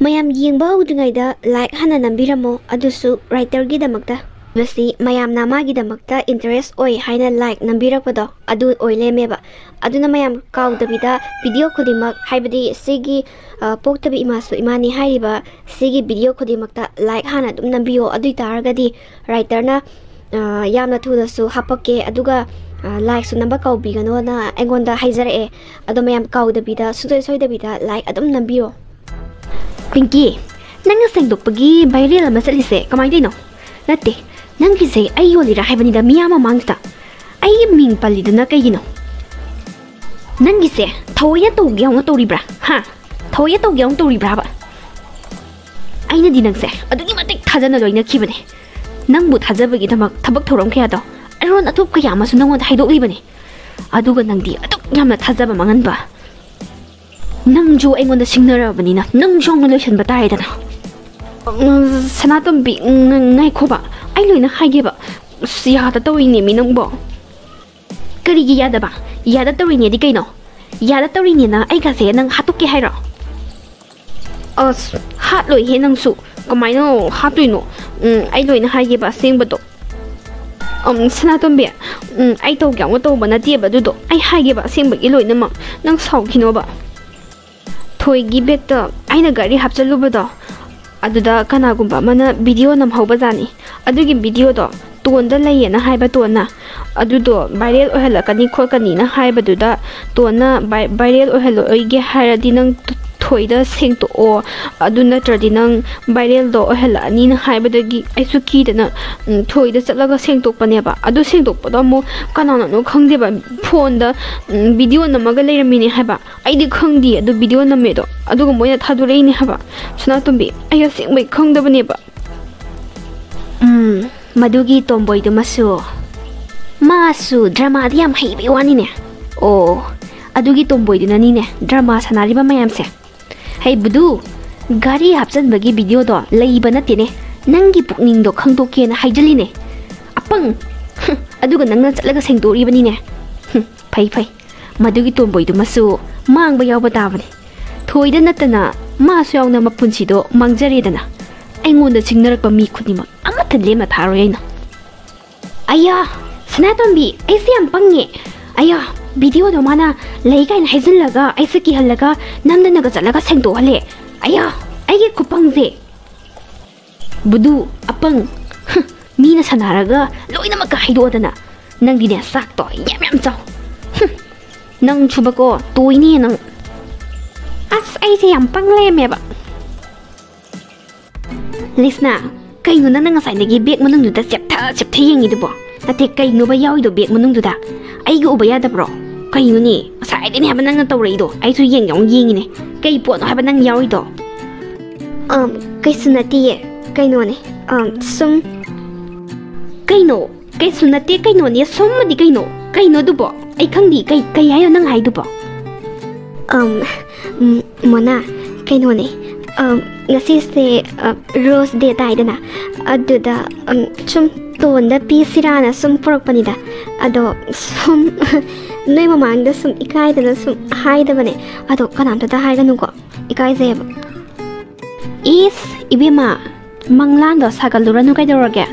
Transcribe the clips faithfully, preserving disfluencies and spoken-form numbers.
ꯃꯌꯥꯝ ꯌꯦꯡꯕ ꯍꯧꯗ꯭ꯔꯤꯉꯩꯗ ꯂꯥꯏꯛ ꯍꯥꯟꯅ ꯅꯝꯕꯤꯔꯝꯃꯣ, ꯑꯗꯨꯁꯨ ꯔꯥꯏꯇꯔꯒꯤꯗꯃꯛꯇ꯫ ꯃꯁꯤ ꯃꯌꯥꯝꯅ ꯃꯥꯒꯤꯗꯃꯛꯇ ꯏꯟꯇꯔꯦꯁ ꯑꯣꯏ ꯍꯥꯏꯅ ꯂꯥꯏꯛ ꯅꯝꯕꯤꯔꯛꯄꯗꯣ ꯑꯗꯨ ꯑꯣꯏ ꯂꯩꯔꯝꯃꯦꯕ꯫ ꯑꯗꯨꯅ ꯃꯌꯥꯝ ꯀꯥꯎꯗꯕꯤꯗ ꯚꯤꯗꯤꯑꯣ ꯈꯨꯗꯤꯡꯃꯛ, ꯍꯥꯏꯕꯗꯤ ꯁꯤꯒꯤ, ꯑ, ꯄꯣꯛꯇꯕꯤ ꯏꯃꯥꯁꯨ ꯏꯃꯥꯅꯤ ꯍꯥꯏꯔꯤꯕ ꯁꯤꯒꯤ ꯚꯤꯗꯤꯑꯣ ꯈꯨꯗꯤꯡꯃꯛꯇ ꯂꯥꯏꯛ ꯍꯥꯟꯅ ꯑꯗꯨꯝ ꯅꯝꯕꯤꯌꯣ꯫ ꯑꯗꯨ ꯑꯣꯏ ꯇꯥꯔꯒꯗꯤ ꯔꯥꯏꯇꯔꯅ, ꯑ, ꯌꯥꯝꯅ ꯊꯨꯅꯁꯨ ꯍꯥꯞꯄꯛꯀꯦ, ꯑꯗꯨꯒ, ꯑ, ꯂꯥꯏꯛꯁꯨ ꯅꯝꯕ ꯀꯥꯎꯕꯤꯒꯅꯣꯅ ꯑꯩꯉꯣꯟꯗ ꯍꯥꯏꯖꯔꯛꯑꯦ꯫ ꯑꯗꯣ ꯃꯌꯥꯝ ꯀꯥꯎꯗꯕꯤꯗ, ꯁꯨꯡꯁꯣꯏ ꯁꯣꯏꯗꯕꯤꯗ ꯂꯥꯏꯛ ꯑꯗꯨꯝ ꯅꯝꯕꯤꯌꯣ꯫ ꯄꯤꯡꯀꯤ, ꯅꯪꯅ ꯁꯦꯡꯗꯣꯛꯄꯒꯤ ꯚꯥꯏꯔꯦꯜ ꯑꯃ ꯆꯠꯂꯤꯁꯦ ꯀꯃꯥꯏꯅ ꯇꯧꯔꯤꯅꯣ? ꯅꯠꯇꯦ, ꯅꯪꯒꯤꯁꯦ ꯑꯩ ꯌꯣꯜꯂꯤꯔꯥ ꯍꯥꯏꯕꯅꯤꯗ, ꯃꯤꯌꯥꯝ ꯃꯃꯥꯡꯁꯤꯗ꯫ ꯑꯩꯒꯤ ꯃꯤꯡ ꯄꯜꯂꯤꯗꯨꯅ ꯀꯩꯒꯤꯅꯣ? ꯅꯪꯒꯤꯁꯦ ꯊꯑꯣꯏꯅ ꯇꯧꯒꯦ ꯌꯥꯎꯅ ꯇꯧꯔꯤꯕ꯭ꯔꯥ? ꯍꯥ? ꯊꯑꯣꯏꯅ ꯇꯧꯒꯦ ꯌꯥꯎꯅ ꯇꯧꯔꯤꯕ꯭ꯔꯥꯕ? ꯑꯩꯅꯗꯤ ꯅꯪꯁꯦ ꯑꯗꯨꯛꯀꯤ ꯃꯇꯤꯛ ꯊꯥꯖꯅ ꯂꯣꯏꯅꯈꯤꯕꯅꯦ꯫ ꯅꯪꯕꯨ ꯊꯥꯖꯕꯒꯤꯗꯃꯛ ꯊꯕꯛ ꯊꯧꯔꯝ ꯀꯌꯥꯗꯣ, ꯑꯔꯣꯟ ꯑꯊꯨꯞ ꯀꯌꯥ ꯑꯃꯁꯨ ꯅꯪꯉꯣꯟꯗ ꯍꯥꯏꯗꯣꯛꯂꯤꯕꯅꯦ꯫ ꯑꯗꯨꯒ ꯅꯪꯗꯤ ꯑꯗꯨꯛ ꯌꯥꯝꯅ ꯊꯥꯖꯕ ꯃꯥꯡꯍꯟꯕ꯫ ꯅꯪꯁꯨ ꯑꯩꯉꯣꯟꯗ ꯁꯤꯡꯅꯔꯕꯅꯤꯅ, ꯅꯪꯁꯨ ꯌꯥꯎꯅ ꯂꯣꯏꯁꯤꯟꯕ ꯇꯥꯔꯦꯗꯅ꯫ ꯎꯝ, ꯁꯅꯥꯇꯣꯝꯕꯤ, ꯉ-, ꯉꯥꯏꯈꯣꯕ, ꯑꯩ ꯂꯣꯏꯅ ꯍꯥꯏꯒꯦꯕ꯫ ꯑꯁ, ꯌꯥꯗ ꯇꯧꯔꯤꯅꯦꯃꯤ ꯅꯪꯕꯣ꯫ ꯀꯔꯤꯒꯤ ꯌꯥꯗꯕ? ꯌꯥꯗ ꯇꯧꯔꯤꯅꯦꯗꯤ ꯀꯩꯅꯣ? ꯌꯥꯗ ꯇꯧꯔꯤꯅꯦꯅ ꯑꯩꯒꯁꯦ ꯅꯪ ꯍꯥꯠꯇꯣꯛꯀꯦ ꯍꯥꯏꯔꯣ? ꯑꯁ, ꯍꯥꯠꯂꯣꯏꯍꯦ ꯅꯪꯁꯨ꯫ ꯀꯃꯥꯏꯅ ꯍꯥꯠꯇꯣꯏꯅꯣ? ꯎꯝ, ꯑꯩ ꯂꯣꯏꯅ ꯍꯥꯏꯒꯦꯕ ꯑꯁꯦꯡꯕꯗꯣ꯫ ꯎꯝ, ꯁꯅꯥꯇꯣꯝꯕꯤ, ꯎꯝ, ꯑꯩ ꯇꯧꯒꯦ ꯌꯥꯎꯅ ꯇꯧꯕ ꯅꯠꯇꯦꯕ ꯑꯗꯨꯗꯣ꯫ ꯑꯩ ꯍꯥꯏꯒꯦꯕ ꯑꯁꯦꯡꯕꯒꯤ ꯂꯣꯏꯅꯃꯛ꯫ ꯅꯪ ꯁꯥꯎꯈꯤꯅꯣꯕ꯫ ꯊꯣꯏꯒꯤ ꯕꯦꯛꯇ ꯑꯩꯅ ꯒꯥꯔꯤ ꯍꯥꯞꯆꯜꯂꯨꯕꯗꯣ, ꯑꯗꯨꯗ ꯀꯅꯥꯒꯨꯝꯕ ꯑꯃꯅ ꯚꯤꯗꯤꯑꯣ ꯅꯝꯍꯧꯕꯖꯥꯠꯅꯤ꯫ ꯑꯗꯨꯒꯤ ꯚꯤꯗꯤꯑꯣꯗꯣ ꯇꯣꯟꯗ ꯂꯩꯌꯦꯅ ꯍꯥꯏꯕ, ꯇꯣꯟꯅ꯫ ꯑꯗꯨꯗꯣ ꯚꯥꯏꯔꯦꯜ ꯑꯣꯏꯍꯜꯂꯛꯀꯅꯤ ꯈꯣꯠꯀꯅꯤꯅ ꯍꯥꯏꯕꯗꯨꯗ, ꯇꯣꯟꯅ ꯚꯥꯏ-, ꯚꯥꯏꯔꯦꯜ ꯑꯣꯏꯍꯜꯂꯛꯑꯣꯏꯒꯦ ꯍꯥꯏꯔꯗꯤ ꯅꯪ ꯊꯣꯏꯗ ꯁꯦꯡꯇꯣꯛꯑꯣ, ꯑꯗꯨ ꯅꯠꯇ꯭ꯔꯗꯤ ꯅꯪ ꯚꯥꯏꯔꯦꯜꯗꯣ ꯑꯣꯏꯍꯜꯂꯛꯑꯅꯤꯅ ꯍꯥꯏꯕꯗꯒꯤ ꯑꯩꯁꯨ ꯀꯤꯗꯅ, ꯎꯝ, ꯊꯣꯏꯗ ꯆꯠꯂꯒ ꯁꯦꯡꯇꯣꯛꯄꯅꯦꯕ꯫ ꯑꯗꯨ ꯁꯦꯡꯇꯣꯛꯄꯗꯣ ꯑꯃꯨꯛ ꯀꯅꯥꯅꯅꯣ ꯈꯪꯗꯦꯕ, ꯐꯣꯟꯗ, ꯎꯝ, ꯚꯤꯗꯤꯑꯣ ꯅꯝꯃꯒ ꯂꯩꯔꯝꯃꯤꯅꯦ ꯍꯥꯏꯕ꯫ ꯑꯩꯗꯤ ꯈꯪꯗꯦ ꯑꯗꯨ ꯚꯤꯗꯤꯑꯣ ꯅꯝꯃꯦꯗꯣ, ꯑꯗꯨꯒ ꯃꯣꯏꯅ ꯊꯥꯗꯣꯔꯛꯏꯅꯦ ꯍꯥꯏꯕ꯫ ꯁꯅꯥꯇꯣꯝꯕꯤ, ꯑꯩ ꯑꯁꯦꯡꯕꯩ ꯈꯪꯗꯕꯅꯦꯕ꯫ ꯎꯝ, ꯃꯗꯨꯒꯤ ꯇꯣꯝꯕꯣꯏꯗꯨꯃꯁꯨ, ꯃꯥꯁꯨ ꯗ꯭ꯔꯃꯥꯗꯤ ꯌꯥꯝ ꯍꯩꯕꯩ ꯋꯥꯅꯤꯅꯦ꯫ ꯑꯣ, ꯑꯗꯨꯒꯤ ꯇꯣꯝꯕꯣꯏꯗꯨꯅꯅꯤꯅꯦ ꯗ꯭ꯔꯃꯥ ꯁꯥꯟꯅꯔꯤꯕ ꯃꯌꯥꯝꯁꯦ꯫ ꯍꯩ ꯕꯨꯗꯨ, ꯒꯥꯔꯤ ꯍꯥꯞꯆꯟꯕꯒꯤ ꯚꯤꯗꯤꯑꯣꯗꯣ ꯂꯩꯕ ꯅꯠꯇꯦꯅꯦ, ꯅꯪꯒꯤ ꯄꯨꯛꯅꯤꯡꯗꯣ ꯈꯪꯗꯣꯛꯀꯦꯅ ꯍꯥꯏꯖꯜꯂꯤꯅꯦ꯫ ꯑꯄꯪ! ꯍꯨꯝ, ꯑꯗꯨꯒ ꯅꯪꯅ ꯆꯠꯂꯒ ꯁꯦꯡꯗꯣꯛꯎꯔꯤꯕꯅꯤꯅꯦ꯫ ꯍꯨꯝ, ꯐꯩ, ꯐꯩ꯫ ꯃꯗꯨꯒꯤ ꯇꯣꯝꯕꯣꯏꯗꯨꯃꯁꯨ ꯃꯥꯡꯕ ꯌꯥꯎꯕ ꯇꯥꯕꯅꯤ꯫ ꯊꯣꯏꯗ ꯅꯠꯇꯅ ꯃꯥꯁꯨ ꯌꯥꯎꯅ ꯃꯄꯨꯟꯁꯤꯗꯣ ꯃꯥꯡꯖꯔꯦꯗꯅ꯫ ꯑꯩꯉꯣꯟꯗ ꯁꯤꯡꯅꯔꯛꯄ ꯃꯤ ꯈꯨꯗꯤꯡꯃꯛ ꯑꯃꯠꯇ ꯂꯦꯝꯅ ꯊꯥꯔꯣꯏ ꯑꯩꯅ꯫ ꯑꯌꯥ, ꯁꯅꯥꯇꯣꯝꯕꯤ, ꯑꯩꯁꯦ ꯌꯥꯝ ꯄꯪꯉꯦ꯫ ꯑꯌꯥ, ꯚꯤꯗꯤꯑꯣꯗꯣ ꯃꯥꯅ ꯂꯩ ꯀꯥꯏꯅ ꯍꯥꯏꯖꯤꯜꯂꯒ ꯑꯩꯁꯦ ꯀꯤꯍꯜꯂꯒ ꯅꯝꯗꯅꯒ ꯆꯠꯂꯒ ꯁꯦꯡꯗꯣꯛꯍꯜꯂꯦ꯫ ꯑꯌꯥ, ꯑꯩꯒꯤ ꯈꯨꯄꯪꯁꯦ꯫ ꯕꯨꯗꯨ, ꯑꯄꯪ꯫ ꯍꯨꯝ, ꯃꯤꯅ ꯁꯥꯟꯅꯔꯒ ꯂꯣꯏꯅꯃꯛꯀ ꯍꯥꯏꯗꯣꯛꯑꯗꯅ꯫ ꯅꯪꯗꯤꯅꯦ, ꯆꯥꯛꯇꯣ ꯌꯥꯝ ꯌꯥꯝ ꯆꯥꯎ꯫ ꯍꯨꯝ, ꯅꯪ ꯁꯨꯕꯀꯣ, ꯇꯣꯏꯅꯦ ꯅꯪ꯫ ꯑꯁ, ꯑꯩꯁꯦ ꯌꯥꯝ ꯄꯪ ꯂꯩꯔꯝꯃꯦꯕ꯫ ꯂꯤꯁꯅꯥ, ꯀꯩꯅꯣ ꯅꯪꯅ ꯉꯁꯥꯏꯗꯒꯤ ꯕꯦꯒ ꯃꯅꯨꯡꯗꯨꯗ ꯆꯦꯞꯊ ꯆꯦꯞꯊ ꯌꯦꯡꯉꯤꯗꯨꯕꯣ? ꯅꯠꯇꯦ, ꯀꯩꯅꯣꯕ ꯌꯥꯎꯔꯤꯗꯣ ꯕꯦꯒ ꯃꯅꯨꯡꯗꯨꯗ? ꯑꯩꯒꯤ ꯎꯕ ꯌꯥꯗꯕ꯭ꯔꯣ? ꯀꯩꯅꯣꯅꯦ? ꯉꯁꯥꯏꯗꯩꯅꯦ ꯍꯥꯏꯕ ꯅꯪꯅ ꯇꯧꯔꯛꯏꯗꯣ꯫ ꯑꯩꯁꯨ ꯌꯦꯡꯒꯦ ꯑꯃꯨꯛ ꯌꯦꯡꯉꯤꯅꯦ꯫ ꯀꯩ ꯄꯣꯠꯅꯣ ꯍꯥꯏꯕ ꯅꯪ ꯌꯥꯎꯔꯤꯗꯣ? ꯑꯝ, ꯀꯩꯁꯨ ꯅꯠꯇꯤꯌꯦ꯫ ꯀꯩꯅꯣꯅꯦ꯫ ꯑꯝ, ꯁꯨꯝ꯫ ꯀꯩꯅꯣ? ꯀꯩꯁꯨ ꯅꯠꯇꯦ ꯀꯩꯅꯣꯅꯦ, ꯁꯨꯝꯃꯗꯤ ꯀꯩꯅꯣ? ꯀꯩꯅꯣ ꯑꯗꯨꯕꯣ? ꯑꯩ ꯈꯪꯗꯤ, ꯀꯩ, ꯀꯩ ꯍꯥꯏꯅꯣ ꯅꯪ ꯍꯥꯏꯗꯨꯕꯣ? ꯑꯝ, ꯎꯝ, ꯃꯣꯅꯥ, ꯀꯩꯅꯣꯅꯦ, ꯑꯝ, ꯉꯁꯤꯁꯦ, ꯑ, ꯔꯣꯁ ꯗꯦ ꯇꯥꯏꯗꯅ, ꯑꯗꯨꯗ, ꯑꯝ, ꯁꯨꯝ ꯇꯣꯟꯗ ꯄꯤꯁꯤꯔꯥꯅ ꯁꯨꯝ ꯄꯨꯔꯛꯄꯅꯤꯗ꯫ ꯑꯗꯣ ꯁꯨꯝ ꯅꯣꯏ ꯃꯃꯥꯡꯗ ꯁꯨꯝ ꯏꯀꯥꯏꯗꯅ ꯁꯨꯝ ꯍꯥꯏꯗꯕꯅꯦ꯫ ꯑꯗꯣ ꯀꯅꯥꯝꯇꯗ ꯍꯥꯏꯒꯅꯨꯀꯣ, ꯏꯀꯥꯏꯖꯩꯌꯦꯕ꯫ ꯏꯁ, ꯏꯕꯦꯝꯃ, ꯃꯪꯂꯥꯟꯗꯣ ꯁꯥꯒꯠꯂꯨꯔꯅꯨ ꯀꯩꯗꯧꯔꯒꯦ?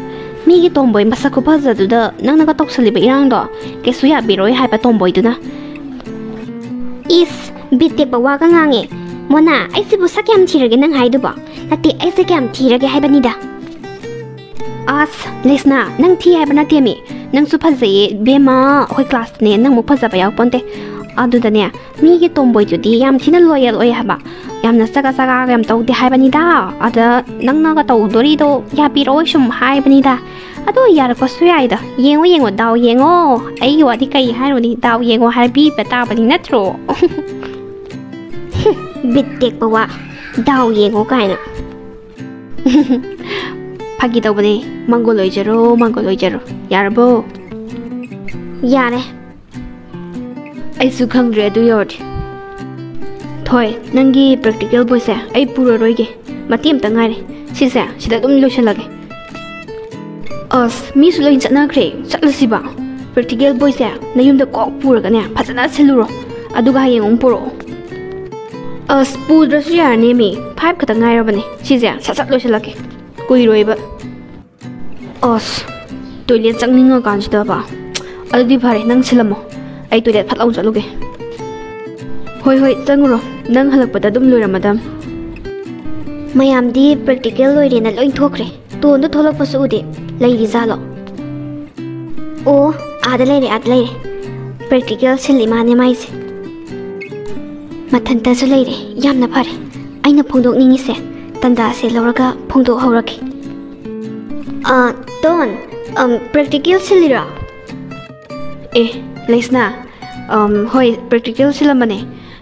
ꯃꯤꯒꯤ ꯇꯣꯝꯕꯣꯏ ꯃꯁꯛ ꯈꯨꯐꯖꯗꯨꯗ ꯅꯪꯅꯒ ꯇꯧꯁꯜꯂꯤꯕ ꯏꯔꯥꯡꯗꯣ ꯀꯩꯁꯨ ꯌꯥꯕꯤꯔꯣꯏ ꯍꯥꯏꯕ ꯇꯣꯝꯕꯣꯏꯗꯨꯅ꯫ ꯏꯁ, ꯕꯤꯠ ꯇꯦꯛꯄ ꯋꯥꯒ ꯉꯥꯡꯉꯦ꯫ ꯃꯣꯅꯥ, ꯑꯩꯁꯤꯕꯨ ꯁꯛ ꯀꯌꯥꯝ ꯊꯤꯔꯒꯦ ꯅꯪ ꯍꯥꯏꯗꯨꯕꯣ? ꯅꯠꯇꯦ, ꯑꯩꯁꯦ ꯀꯌꯥꯝ ꯊꯤꯔꯒꯦ ꯍꯥꯏꯕꯅꯤꯗ꯫ ꯑꯁ, ꯂꯤꯁꯅꯥ, ꯅꯪ ꯊꯤ ꯍꯥꯏꯕ ꯅꯠꯇꯦꯃꯤ꯫ ꯅꯪꯁꯨ ꯐꯖꯩꯌꯦ, ꯏꯕꯦꯝꯃ, ꯑꯩꯈꯣꯏ ꯀ꯭ꯂꯥꯁꯇꯅꯦ ꯅꯪꯃꯨꯛ ꯐꯖꯕ ꯌꯥꯎꯄꯣꯟꯇꯦ꯫ ꯑꯗꯨꯗꯅꯦ, ꯃꯤꯒꯤ ꯇꯣꯝꯕꯣꯏꯗꯨꯗꯤ ꯌꯥꯝ ꯊꯤꯅ ꯂꯣꯌꯦꯜ ꯑꯣꯏ ꯍꯥꯏꯕ꯫ ꯌꯥꯝꯅ ꯆꯒꯥ ꯆꯒꯥꯒ ꯌꯥꯝ ꯇꯧꯗꯦ ꯍꯥꯏꯕꯅꯤꯗ꯫ ꯑꯗ ꯅꯪꯅꯒ ꯇꯧꯗꯣꯔꯤꯗꯣ ꯌꯥꯕꯤꯔꯛꯑꯣꯏ ꯁꯨꯝ ꯍꯥꯏꯕꯅꯤꯗ꯫ ꯑꯗꯣ ꯌꯥꯔꯛꯄꯁꯨ ꯌꯥꯏꯗ꯫ ꯌꯦꯡꯉꯣ, ꯌꯦꯡꯉꯣ, ꯗꯥꯎ ꯌꯦꯡꯉꯣ꯫ ꯑꯩꯒꯤ ꯋꯥꯗꯤ ꯀꯩ ꯍꯥꯏꯔꯨꯅꯤ? ꯗꯥꯎ ꯌꯦꯡꯉꯣ ꯍꯥꯏꯕꯤꯕ ꯇꯥꯕꯅꯤ ꯅꯠꯇ꯭ꯔꯣ? ꯕꯤꯠ ꯇꯦꯛꯄ ꯋꯥ꯫ ꯗꯥꯎ ꯌꯦꯡꯉꯣ ꯀꯥꯏꯅ꯫ ꯐꯥꯒꯤ ꯇꯧꯕꯅꯦ꯫ ꯃꯪꯒꯣꯜ ꯑꯣꯏꯖꯔꯣ, ꯃꯪꯒꯣꯜ ꯑꯣꯏꯖꯔꯣ꯫ ꯌꯥꯔꯕꯣ? ꯌꯥꯔꯦ꯫ ꯑꯩꯁꯨ ꯈꯪꯗ꯭ꯔꯦ ꯑꯗꯨ ꯌꯧꯔꯗꯤ꯫ ꯊꯣꯏ, ꯅꯪꯒꯤ ꯄ꯭ꯔꯦꯛꯇꯤꯀꯦꯜ ꯕꯣꯏꯁꯦ ꯑꯩ ꯄꯨꯔꯔꯣꯏꯒꯦ꯫ ꯃꯇꯦꯛ ꯑꯝꯇ ꯉꯥꯏꯔꯦ꯫ ꯁꯤꯁꯦ ꯁꯤꯗ ꯑꯗꯨꯝ ꯂꯣꯏꯁꯤꯜꯂꯒꯦ꯫ ꯑꯁ, ꯃꯤꯁꯨ ꯂꯣꯏ ꯆꯠꯅꯈ꯭ꯔꯦ꯫ ꯆꯠꯂꯁꯤꯕ? ꯄ꯭ꯔꯦꯛꯇꯤꯀꯦꯜ ꯕꯣꯏꯁꯦ ꯅꯌꯨꯝꯗ ꯀꯣꯛ ꯄꯨꯔꯒꯅꯦ, ꯐꯖꯅ ꯁꯤꯜꯂꯨꯔꯣ꯫ ꯑꯗꯨꯒ ꯍꯌꯦꯡ ꯑꯃꯨꯛ ꯄꯨꯔꯛꯑꯣ꯫ ꯑꯁ, ꯄꯨꯗ꯭ꯔꯁꯨ ꯌꯥꯔꯅꯦꯃꯤ, ꯐꯥꯏꯚ ꯈꯛꯇ ꯉꯥꯏꯔꯕꯅꯦ꯫ ꯁꯤꯁꯦ ꯁꯠ ꯁꯠ ꯂꯣꯏꯁꯤꯜꯂꯛꯀꯦ, ꯀꯨꯏꯔꯣꯏꯕ꯫ ꯑꯁ, ꯇꯣꯏꯂꯦꯠ ꯆꯪꯅꯤꯡꯉꯀꯥꯟꯁꯤꯗꯕ꯫ ꯑꯗꯨꯗꯤ ꯐꯔꯦ, ꯅꯪ ꯁꯤꯜꯂꯝꯃꯣ, ꯑꯩ ꯇꯣꯏꯂꯦꯠ ꯐꯠ ꯂꯥꯎ ꯆꯠꯂꯨꯒꯦ꯫ ꯍꯣꯏ ꯍꯣꯏ, ꯆꯪꯉꯨꯔꯣ, ꯅꯪ ꯍꯜꯂꯛꯄꯗ ꯑꯗꯨꯝ ꯂꯣꯏꯔꯝꯃꯗꯝ꯫ ꯃꯌꯥꯝꯗꯤ ꯄ꯭ꯔꯦꯛꯇꯤꯀꯦꯜ ꯂꯣꯏꯔꯦꯅ ꯂꯣꯏ ꯊꯣꯛꯈ꯭ꯔꯦ꯫ ꯇꯣꯟꯗꯣ ꯊꯣꯛꯂꯛꯄꯁꯨ ꯎꯗꯦ꯫ ꯂꯩꯔꯤꯖꯥꯠꯂꯣ? ꯑꯣ, ꯑꯥꯗ ꯂꯩꯔꯦ, ꯑꯥꯗ ꯂꯩꯔꯦ꯫ ꯄ꯭ꯔꯦꯛꯇꯤꯀꯦꯜ ꯁꯤꯜꯂꯤ ꯃꯥꯅꯦ ꯃꯥꯏꯁꯦ꯫ ꯃꯊꯟꯇꯁꯨ ꯂꯩꯔꯦ꯫ ꯌꯥꯝꯅ ꯐꯔꯦ꯫ ꯑꯩꯅ ꯐꯣꯡꯗꯣꯛꯅꯤꯡꯉꯤꯁꯦ ꯇꯟꯖꯥꯁꯦ ꯂꯧꯔꯒ ꯐꯣꯡꯗꯣꯛꯍꯧꯔꯒꯦ꯫ ꯑꯥ, ꯇꯣꯟ, ꯑꯝ, ꯄ꯭ꯔꯦꯛꯇꯤꯀꯦꯜ ꯁꯤꯜꯂꯤꯔꯣ? ꯑꯦ, ꯂꯩꯁꯅꯥ, ꯑꯝ, ꯍꯣꯏ, ꯄ꯭ꯔꯦꯛꯇꯤꯀꯦꯜ ꯁꯤꯜꯂꯝꯕꯅꯦ꯫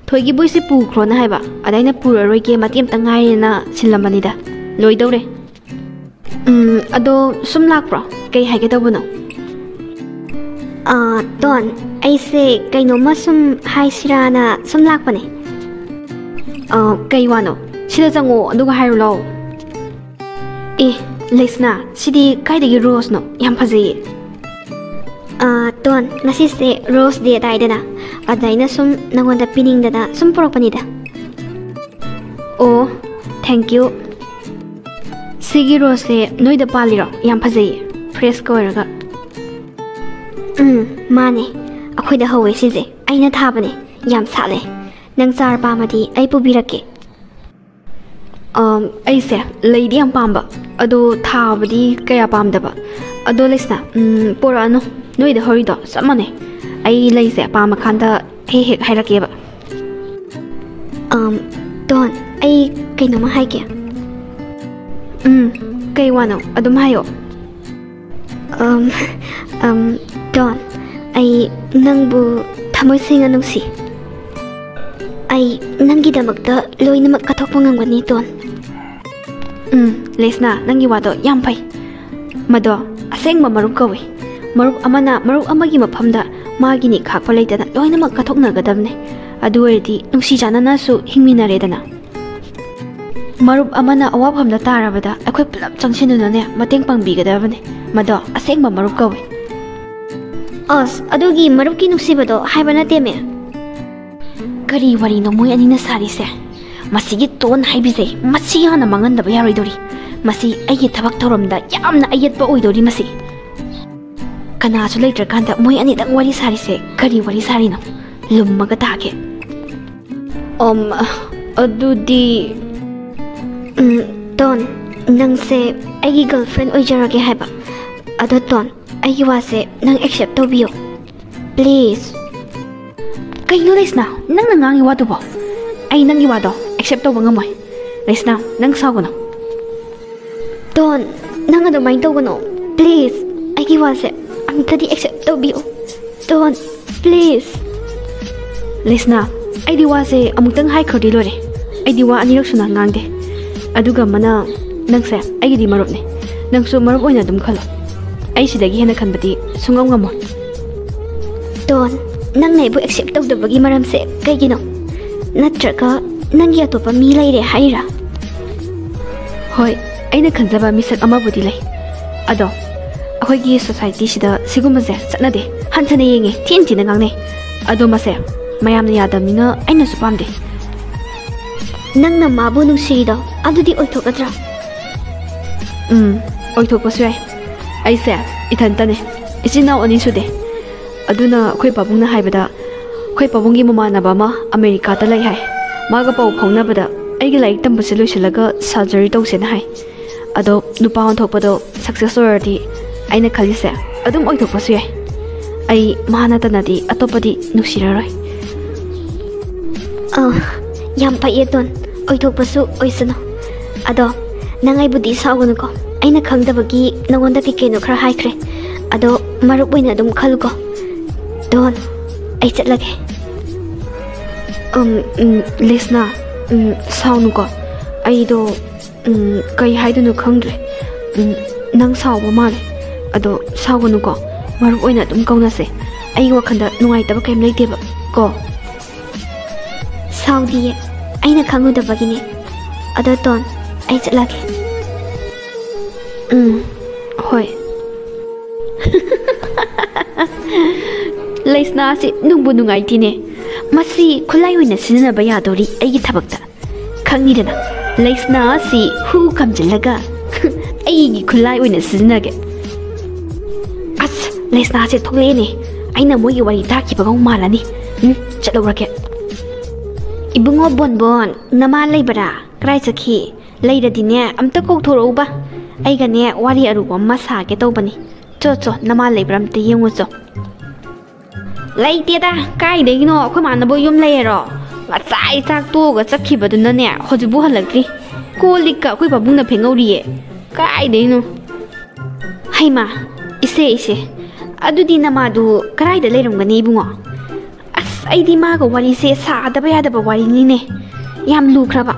ꯊꯣꯏꯒꯤ ꯕꯣꯏꯁꯦ ꯄꯨꯈ꯭ꯔꯣꯅ ꯍꯥꯏꯕ, ꯑꯗ ꯑꯩꯅ ꯄꯨꯔꯔꯣꯏꯒꯦ, ꯃꯇꯦꯛ ꯑꯝꯇ ꯉꯥꯏꯔꯦꯅ ꯁꯤꯜꯂꯝꯕꯅꯤꯗ꯫ ꯂꯣꯏꯗꯧꯔꯦ꯫ ꯎꯝ, ꯑꯗꯣ ꯁꯨꯝ ꯂꯥꯛꯄ꯭ꯔꯣ? ꯀꯩ ꯍꯥꯏꯒꯦ ꯇꯧꯕꯅꯣ? ꯑꯥ, ꯇꯣꯟ, ꯑꯩꯁꯦ ꯀꯩꯅꯣꯝꯃ ꯁꯨꯝ ꯍꯥꯏꯁꯤꯔꯥꯅ ꯁꯨꯝ ꯂꯥꯛꯄꯅꯦ꯫ ꯑꯥ, ꯀꯩ ꯋꯥꯅꯣ? ꯁꯤꯗ ꯆꯪꯉꯣ, ꯑꯗꯨꯒ ꯍꯥꯏꯔꯨ ꯂꯥꯛꯑꯣ꯫ ꯑꯦ, ꯂꯩꯁꯅꯥ, ꯁꯤꯗꯤ ꯀꯥꯏꯗꯒꯤ ꯔꯣꯁꯅꯣ? ꯌꯥꯝ ꯐꯖꯩꯌꯦ꯫ ꯑꯥ, ꯇꯣꯟ, ꯉꯁꯤꯁꯦ ꯔꯣꯁ ꯗꯦ ꯇꯥꯏꯗꯅ, ꯑꯗ ꯑꯩꯅ ꯁꯨꯝ ꯅꯪꯉꯣꯟꯗ ꯄꯤꯅꯤꯡꯗꯅ ꯁꯨꯝ ꯄꯨꯔꯛꯄꯅꯤꯗ꯫ ꯑꯣ, thank you꯫ ꯁꯤꯒꯤ ꯔꯣꯁꯁꯦ ꯅꯣꯏꯗ ꯄꯥꯜꯂꯤꯔꯣ? ꯌꯥꯝ ꯐꯖꯩꯌꯦ, ꯐ꯭ꯔꯦꯁꯀ ꯑꯣꯏꯔꯒ꯫ ꯎꯝ, ꯃꯥꯅꯦ, ꯑꯩꯈꯣꯏꯗ ꯍꯧꯋꯦ ꯁꯤꯁꯦ, ꯑꯩꯅ ꯊꯥꯕꯅꯦ꯫ ꯌꯥꯝ ꯁꯥꯠꯂꯦ꯫ ꯅꯪ ꯆꯥꯔ ꯄꯥꯝꯃꯗꯤ ꯑꯩ ꯄꯨꯕꯤꯔꯛꯀꯦ꯫ ꯑꯝ, ꯑꯩꯁꯦ ꯂꯩꯗꯤ ꯌꯥꯝ ꯄꯥꯝꯕ, ꯑꯗꯣ ꯊꯥꯕꯗꯤ ꯀꯌꯥ ꯄꯥꯝꯗꯕ꯫ ꯑꯗꯣ ꯂꯩꯁꯅꯥ, ꯎꯝ, ꯄꯣꯔꯛꯑꯅꯨ, ꯅꯣꯏꯗ ꯍꯧꯔꯤꯗꯣ ꯆꯞ ꯃꯥꯟꯅꯩ꯫ ꯑꯩ ꯂꯩꯁꯦ ꯄꯥꯝꯃꯀꯥꯟꯗ ꯍꯦꯛ ꯍꯦꯛ ꯍꯥꯏꯔꯛꯀꯦꯕ꯫ ꯑꯝ, ꯇꯣꯟ, ꯑꯩ ꯀꯩꯅꯣꯝꯃ ꯍꯥꯏꯒꯦ꯫ ꯎꯝ, ꯀꯩ ꯋꯥꯅꯣ? ꯑꯗꯨꯝ ꯍꯥꯏꯌꯣ꯫ ꯑꯝ, ꯑꯝ, ꯇꯣꯟ, ꯑꯩ ꯅꯪꯕꯨ ꯊꯃꯣꯏ ꯁꯦꯡꯅ ꯅꯨꯡꯁꯤ꯫ ꯑꯩ ꯅꯪꯒꯤꯗꯃꯛꯇ ꯂꯣꯏꯅꯃꯛ ꯀꯠꯊꯣꯛꯄ ꯉꯝꯒꯅꯤ, ꯇꯣꯟ꯫ ꯎꯝ, ꯂꯦꯁꯅꯥ, ꯅꯪꯒꯤ ꯋꯥꯗꯣ ꯌꯥꯝ ꯐꯩ꯫ ꯃꯗꯣ ꯑꯁꯦꯡꯕ ꯃꯔꯨꯞ ꯀꯧꯏ꯫ ꯃꯔꯨꯞ ꯑꯃꯅ ꯃꯔꯨꯞ ꯑꯃꯒꯤ ꯃꯐꯝꯗ ꯃꯥꯒꯤꯅꯤ ꯈꯥꯛꯄ ꯂꯩꯇꯅ ꯂꯣꯏꯅꯃꯛ ꯀꯠꯊꯣꯛꯅꯒꯗꯕꯅꯦ꯫ ꯑꯗꯨ ꯑꯣꯏꯔꯗꯤ ꯅꯨꯡꯁꯤ ꯆꯥꯟꯅꯅꯁꯨ ꯍꯤꯡꯃꯤꯟꯅꯔꯦꯗꯅ꯫ ꯃꯔꯨꯞ ꯑꯃꯅ ꯑꯋꯥꯐꯝꯗ ꯇꯥꯔꯕꯗ ꯑꯩꯈꯣꯏ ꯄꯨꯂꯞ ꯆꯪꯁꯤꯟꯗꯨꯅꯅꯦ ꯃꯇꯦꯡ ꯄꯥꯡꯕꯤꯒꯗꯕꯅꯦ꯫ ꯃꯗꯣ ꯑꯁꯦꯡꯕ ꯃꯔꯨꯞ ꯀꯧꯏ꯫ ꯑꯁ, ꯑꯗꯨꯒꯤ ꯃꯔꯨꯞꯀꯤ ꯅꯨꯡꯁꯤꯕꯗꯣ ꯍꯥꯏꯕ ꯅꯠꯇꯦꯃꯦ꯫ ꯀꯔꯤ ꯋꯥꯔꯤꯅꯣ ꯃꯣꯏ ꯑꯅꯤꯅ ꯁꯥꯔꯤꯁꯦ? ꯃꯁꯤꯒꯤ ꯇꯣꯟ ꯍꯥꯏꯕꯤꯁꯦ, ꯃꯁꯤ ꯍꯥꯟꯅ ꯃꯥꯡꯍꯟꯗꯕ ꯌꯥꯔꯣꯏꯗꯧꯔꯤ꯫ ꯃꯁꯤ ꯑꯩꯒꯤ ꯊꯕꯛ ꯊꯧꯔꯝꯗ ꯌꯥꯝꯅ ꯑꯌꯦꯠꯄ ꯑꯣꯏꯗꯧꯔꯤ꯫ ꯃꯁꯤ ꯀꯅꯥꯁꯨ ꯂꯩꯇ꯭ꯔꯀꯥꯟꯗ ꯃꯣꯏ ꯑꯅꯤꯗꯪ ꯋꯥꯔꯤ ꯁꯥꯔꯤꯁꯦ, ꯀꯔꯤ ꯋꯥꯔꯤ ꯁꯥꯔꯤꯅꯣ? ꯂꯨꯝꯃꯒ ꯇꯥꯒꯦ꯫ ꯑꯝ, ꯑꯗꯨꯗꯤ, ꯎꯝ, ꯇꯣꯟ, ꯅꯪꯁꯦ ꯑꯩꯒꯤ ꯒꯔꯜꯐ꯭ꯔꯦꯟ ꯑꯣꯏꯖꯔꯒꯦ ꯍꯥꯏꯕ꯫ ꯑꯗꯣ ꯇꯣꯟ, ꯑꯩꯒꯤ ꯋꯥꯁꯦ ꯅꯪ ꯑꯦꯛꯁꯦꯞ ꯇꯧꯕꯤꯌꯣ, ꯄ꯭ꯂꯤꯖ꯫ ꯀꯩꯅꯣ ꯂꯩꯁꯅꯥ, ꯅꯪꯅ ꯉꯥꯡꯉꯤ ꯋꯥꯗꯨꯕꯣ? ꯑꯩ ꯅꯪꯒꯤ ꯋꯥꯗꯣ ꯑꯦꯛꯁꯦꯞ ꯇꯧꯕ ꯉꯝꯃꯣꯏ꯫ ꯂꯩꯁꯅꯥ, ꯅꯪ ꯁꯥꯎꯒꯅꯨ꯫ ꯇꯣꯟ, ꯅꯪ ꯑꯗꯨꯃꯥꯏꯅ ꯇꯧꯒꯅꯣ, ꯄ꯭ꯂꯤꯖ꯫ ꯑꯩꯒꯤ ꯋꯥꯁꯦ ꯑꯝꯇꯗꯤ ꯑꯦꯛꯁꯦꯞ ꯇꯧꯕꯤꯌꯨ, ꯇꯣꯟ, ꯄ꯭ꯂꯤꯖ꯫ ꯂꯩꯁꯅꯥ, ꯑꯩꯗꯤ ꯋꯥꯁꯦ ꯑꯃꯨꯛꯇꯪ ꯍꯥꯏꯈ꯭ꯔꯗꯤ ꯂꯣꯏꯔꯦ꯫ ꯑꯩꯗꯤ ꯋꯥ ꯑꯅꯤꯔꯛ ꯁꯨꯅ ꯉꯥꯡꯗꯦ꯫ ꯑꯗꯨꯒ ꯑꯃꯅ, ꯅꯪꯁꯦ ꯑꯩꯒꯤꯗꯤ ꯃꯔꯨꯞꯅꯦ꯫ ꯅꯪꯁꯨ ꯃꯔꯨꯞ ꯑꯣꯏꯅ ꯑꯗꯨꯝ ꯈꯜꯂꯣ꯫ ꯑꯩ ꯁꯤꯗꯒꯤ ꯍꯦꯟꯅ ꯈꯟꯕꯗꯤ ꯁꯨꯡꯉꯝ ꯉꯝꯃꯣꯏ꯫ ꯇꯣꯟ, ꯅꯪꯅ ꯑꯩꯕꯨ ꯑꯦꯛꯁꯦꯞ ꯇꯧꯗꯕꯒꯤ ꯃꯔꯝꯁꯦ ꯀꯩꯒꯤꯅꯣ? ꯅꯠꯇ꯭ꯔꯒ ꯅꯪꯒꯤ ꯑꯇꯣꯞꯄ ꯃꯤ ꯂꯩꯔꯦ ꯍꯥꯏꯔꯤꯔꯥ? ꯍꯣꯏ, ꯑꯩꯅ ꯈꯟꯖꯕ ꯃꯤꯁꯛ ꯑꯃꯕꯨꯗꯤ ꯂꯩ꯫ ꯑꯗꯣ ꯑꯩꯈꯣꯏꯒꯤ ꯁꯣꯁꯥꯏꯇꯤꯁꯤꯗ ꯁꯤꯒꯨꯝꯕꯁꯦ ꯆꯠꯅꯗꯦ꯫ ꯍꯟꯊꯅ ꯌꯦꯡꯉꯦ, ꯊꯤꯅ ꯊꯤꯅ ꯉꯥꯡꯅꯩ꯫ ꯑꯗꯣ ꯃꯁꯦ ꯃꯌꯥꯝꯅ ꯌꯥꯗꯕꯅꯤꯅ ꯑꯩꯅꯁꯨ ꯄꯥꯝꯗꯦ꯫ ꯅꯪꯅ ꯃꯥꯕꯨ ꯅꯨꯡꯁꯤꯔꯤꯗꯣ ꯑꯗꯨꯗꯤ ꯑꯣꯏꯊꯣꯛꯀꯗ꯭ꯔꯥ? ꯎꯝ, ꯑꯣꯏꯊꯣꯛꯄꯁꯨ ꯌꯥꯏ꯫ ꯑꯩꯁꯦ ꯏꯊꯟꯇꯅꯦ, ꯏꯆꯤꯟ ꯏꯅꯥꯎ ꯑꯅꯤ ꯁꯨꯗꯦ꯫ ꯑꯗꯨꯅ ꯑꯩꯈꯣꯏ ꯄꯥꯕꯨꯡꯅ ꯍꯥꯏꯕꯗ, ꯑꯩꯈꯣꯏ ꯄꯥꯕꯨꯡꯒꯤ ꯃꯃꯥꯟꯅꯕ ꯑꯃ ꯑꯃꯦꯔꯤꯀꯥꯗ ꯂꯩ ꯍꯥꯏ꯫ ꯃꯥꯒ ꯄꯥꯎ ꯐꯥꯎꯅꯕꯗ ꯑꯩꯒꯤ ꯂꯥꯏꯔꯤꯛ ꯇꯝꯕꯁꯦ ꯂꯣꯏꯁꯤꯜꯂꯒ ꯁꯔꯖꯔꯤ ꯇꯧꯁꯦꯅ ꯍꯥꯏ꯫ ꯑꯗꯣ ꯅꯨꯄꯥ ꯑꯣꯟꯊꯣꯛꯄꯗꯣ ꯁꯛꯁꯦꯁ ꯑꯣꯏꯔꯗꯤ ꯑꯩꯅ ꯈꯜꯂꯤꯁꯦ ꯑꯗꯨꯝ ꯑꯣꯏꯊꯣꯛꯄꯁꯨ ꯌꯥꯏ꯫ ꯑꯩ ꯃꯥ ꯅꯠꯇꯅꯗꯤ ꯑꯇꯣꯞꯄꯗꯤ ꯅꯨꯡꯁꯤꯔꯔꯣꯏ꯫ ꯑ, ꯌꯥꯝ ꯐꯩꯌꯦ ꯇꯣꯟ, ꯑꯣꯏꯊꯣꯛꯄꯁꯨ ꯑꯣꯏꯁꯅꯨ꯫ ꯑꯗꯣ ꯅꯪ ꯑꯩꯕꯨꯗꯤ ꯁꯥꯎꯒꯅꯨꯀꯣ, ꯑꯩꯅ ꯈꯪꯗꯕꯒꯤ ꯅꯉꯣꯟꯗ ꯀꯩ ꯀꯩꯅꯣ ꯈꯔ ꯍꯥꯏꯈ꯭ꯔꯦ꯫ ꯑꯗꯣ ꯃꯔꯨꯞ ꯑꯣꯏꯅ ꯑꯗꯨꯝ ꯈꯜꯂꯨꯀꯣ꯫ ꯇꯣꯟ, ꯑꯩ ꯆꯠꯂꯒꯦ꯫ ꯎꯝ, ꯎꯝ, ꯂꯤꯁꯅꯥ, ꯎꯝ, ꯁꯥꯎꯅꯨꯀꯣ꯫ ꯑꯩꯗꯣ, ꯎꯝ, ꯀꯩ ꯍꯥꯏꯗꯣꯏꯅꯣ ꯈꯪꯗ꯭ꯔꯦ꯫ ꯎꯝ, ꯅꯪ ꯁꯥꯎꯕ ꯃꯥꯜꯂꯦ꯫ ꯑꯗꯣ ꯁꯥꯎꯒꯅꯨꯀꯣ, ꯃꯔꯨꯞ ꯑꯣꯏꯅ ꯑꯗꯨꯝ ꯀꯧꯅꯁꯦ꯫ ꯑꯩꯒꯤ ꯋꯥꯈꯜꯗ ꯅꯨꯡꯉꯥꯏꯇꯕ ꯀꯩꯝ ꯂꯩꯇꯦꯕ ꯀꯣ꯫ ꯁꯥꯎꯗꯤꯌꯦ, ꯑꯩꯅ ꯈꯪꯉꯨꯗꯕꯒꯤꯅꯦ꯫ ꯑꯗꯣ ꯇꯣꯟ, ꯑꯩ ꯆꯠꯂꯒꯦ꯫ ꯎꯝ, ꯍꯣꯏ꯫ ꯂꯩꯁꯅꯥꯁꯤ ꯅꯨꯡꯕꯨ ꯅꯨꯡꯉꯥꯏꯇꯦꯅꯦ꯫ ꯃꯁꯤ ꯈꯨꯠꯂꯥꯏ ꯑꯣꯏꯅ ꯁꯤꯖꯤꯟꯅꯕ ꯌꯥꯗꯧꯔꯤ ꯑꯩꯒꯤ ꯊꯕꯛꯇ꯫ ꯈꯪꯉꯤꯗꯅ, ꯂꯩꯁꯅꯥ ꯑꯁꯤ ꯍꯨ ꯈꯝꯖꯤꯜꯂꯒ ꯑꯩꯒꯤ ꯈꯨꯠꯂꯥꯏ ꯑꯣꯏꯅ ꯁꯤꯖꯤꯟꯅꯒꯦ꯫ ꯑꯁ, ꯂꯩꯁꯅꯥꯁꯦ ꯊꯣꯛꯂꯛꯑꯦꯅꯦ꯫ ꯑꯩꯅ ꯃꯣꯏꯒꯤ ꯋꯥꯔꯤ ꯇꯥꯈꯤꯕꯒ ꯑꯃꯨꯛ ꯃꯥꯜꯂꯅꯤ꯫ ꯎꯝ, ꯆꯠꯍꯧꯔꯒꯦ꯫ ꯏꯕꯨꯡꯉꯣ ꯕꯣꯟꯕꯣꯟ, ꯅꯃꯥ ꯂꯩꯕ꯭ꯔꯥ? ꯀꯗꯥꯏ ꯆꯠꯈꯤ? ꯂꯩꯔꯗꯤꯅꯦ, ꯑꯝꯇ ꯀꯧꯊꯣꯔꯛꯎꯕ꯫ ꯑꯩꯒꯅꯦ ꯋꯥꯔꯤ ꯑꯔꯨꯕ ꯑꯃ ꯁꯥꯒꯦ ꯇꯧꯕꯅꯤ꯫ ꯆꯣ ꯆꯣ, ꯅꯃꯥ ꯂꯩꯕ꯭ꯔꯥ ꯑꯝꯇ ꯌꯦꯡꯉꯨ ꯆꯣ꯫ ꯂꯩꯇꯦꯗ, ꯀꯥꯏꯗꯒꯤꯅꯣ? ꯑꯩꯈꯣꯏ ꯃꯥꯅꯕꯨ ꯌꯨꯝ ꯂꯩꯔꯣ? ꯉꯁꯥꯏ ꯆꯥꯛ ꯇꯣꯛꯑꯒ ꯆꯠꯈꯤꯕꯗꯨꯅꯅꯦ, ꯍꯧꯖꯤꯛꯄꯨ ꯍꯜꯂꯛꯇ꯭ꯔꯤ꯫ ꯀꯣꯜ ꯂꯤꯛꯀ ꯑꯩꯈꯣꯏ ꯄꯥꯕꯨꯡꯅ ꯐꯦꯡꯍꯧꯔꯤꯌꯦ꯫ ꯀꯥꯏꯗꯩꯅꯣ? ꯍꯩꯃꯥ, ꯏꯆꯦ, ꯏꯆꯦ, ꯑꯗꯨꯗꯤ ꯅꯃꯥꯗꯨ ꯀꯗꯥꯏꯗ ꯂꯩꯔꯝꯒꯅꯤ ꯏꯕꯨꯡꯉꯣ? ꯑꯁ, ꯑꯩꯗꯤ ꯃꯥꯒ ꯋꯥꯔꯤꯁꯦ ꯁꯥꯗꯕ ꯌꯥꯗꯕ ꯋꯥꯔꯤꯅꯤꯅꯦ꯫ ꯌꯥꯝ ꯂꯨꯈ꯭ꯔꯕ꯫